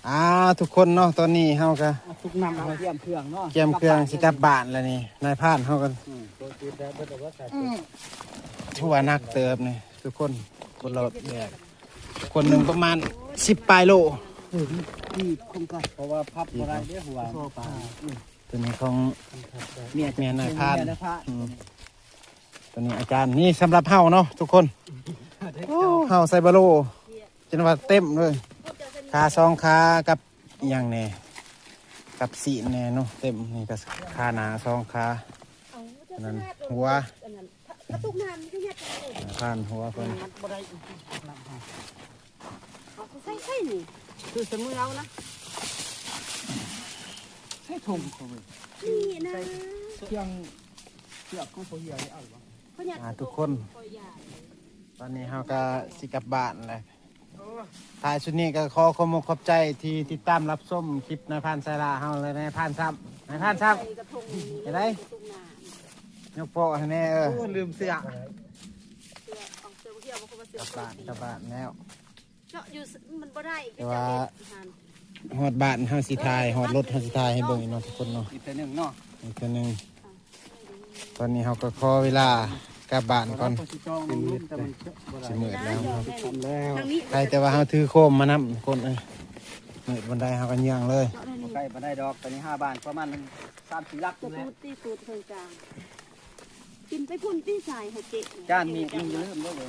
ອ່າ ທຸກຄົນເນາະ ຕອນນີ້ເຮົາກໍ ເອົາ ທຸກນ້ຳ ເອົາ ເອົາ ກຽມເຄື່ອງເນາະ ກຽມເຄື່ອງ ຊິກັບບ້ານແລ້ວນີ້ ນາຍພານເຮົາກໍ ອືມ ໂຕຈິດແລ້ວ ເບິດແລ້ວວ່າ ອືມ ຖືວ່າໜັກເຕີບນີ້ທຸກຄົນ ຄົນລະແບກ ຄົນໜຶ່ງປະມານສິບປາຍໂລ ເອີ ດີບຄົງກັນ ເພາະວ່າພັບບໍ່ໄດ້ເດ້ຫົວ ໂຕນີ້ຂອງເມຍ ເມຍນາຍພານ ເມຍນາຍພານ ອືມ ໂຕນີ້ອາຈານ ນີ້ສຳລັບເຮົາເນາະທຸກຄົນ ໂອ້ ເຮົາໃສ່ບາໂລ ຈົນວ່າເຕັມເລີຍ ຂາສອງຂາກັບອີ່ຫຍັງແດ່ ກັບຊີ້ນແດ່ເນາະ ເຕັມ ນີ້ກໍຂາໜ້າສອງຂາ ອັນນັ້ນຫົວ ກະຕຸກນ້ຳມັນຄືຍັດກັນເລີຍ ຜ່ານຫົວເພິ່ນ ມັນບໍ່ໄດ້ອີກ ນ້ຳເຮົາ ເອົາໃສ່ໃສ່ນີ້ ຄືສະເໝືອນເອົານະ ໃສ່ຖົງເຂົາເວີຍ ນີ້ນະ ເຄື່ອງ ເຊືອກຂອງພໍ່ເຫຍນີ້ເອົາບໍ່ ເຂົາຍັດ ອ່າ ທຸກຄົນ ຕອນນີ້ເຮົາກໍຊິກັບບ້ານແລ້ວ ທ້າຍສຸດນີ້ກໍຂໍຂອບອົກຂອບໃຈທີ່ຕິດຕາມຮັບຊົມຄລິບນາຍພານສາຍຫຼ້າເຮົາ ແລະ ນາຍພານຊ້ຳ ນາຍພານຊ້ຳ ໃສ່ກະທົງນີ້ ເຮັດໃດ ກະຕຸກນ້ຳ ຍົກໂປ້ໃຫ້ແດ່ ເອີ ໂອ້ ລືມເສື້ອ ເສື້ອ ເອົາເສື້ອບໍ່ກ່ຽວບໍ່ ຄືວ່າເສື້ອ ກັບບ້ານ ກັບບ້ານແລ້ວ ເຈາະຢູ່ ມັນບໍ່ໄດ້ ແຕ່ວ່າ ຄືຈະເຮັດຫັ້ນ ຮອດບ້ານເຮົາຊິຖ່າຍ ຮອດລົດເຮົາຊິຖ່າຍໃຫ້ເບິ່ງອີກເນາະ ທຸກຄົນເນາະ ອີກເທື່ອໜຶ່ງເນາະ ອີກເທື່ອໜຶ່ງ ອ່າ ຕອນນີ້ເຮົາກໍຂໍເວລາກັບບ້ານກ່ອນ ຊິມືດແລ້ວ ໃຜແຕ່ວ່າເຮົາຖືໂຄມມານຳ ທຸກຄົນເອີຍ ມືດປານໃດເຮົາກໍຍ່າງເລີຍ ບໍ່ໄກປານໃດດອກ ຕອນນີ້ຫາບ້ານປະມານສາມສີ່ຫຼັກ ຈະ ແຫຼະ ຕູດຕິ ຕູດເຄິ່ງກາງ ກິນໄປພຸ້ນຕິ ສາຍໃຫ້ເກະ ຈານມີດ ມີດ ຢ່າລືມເດີ.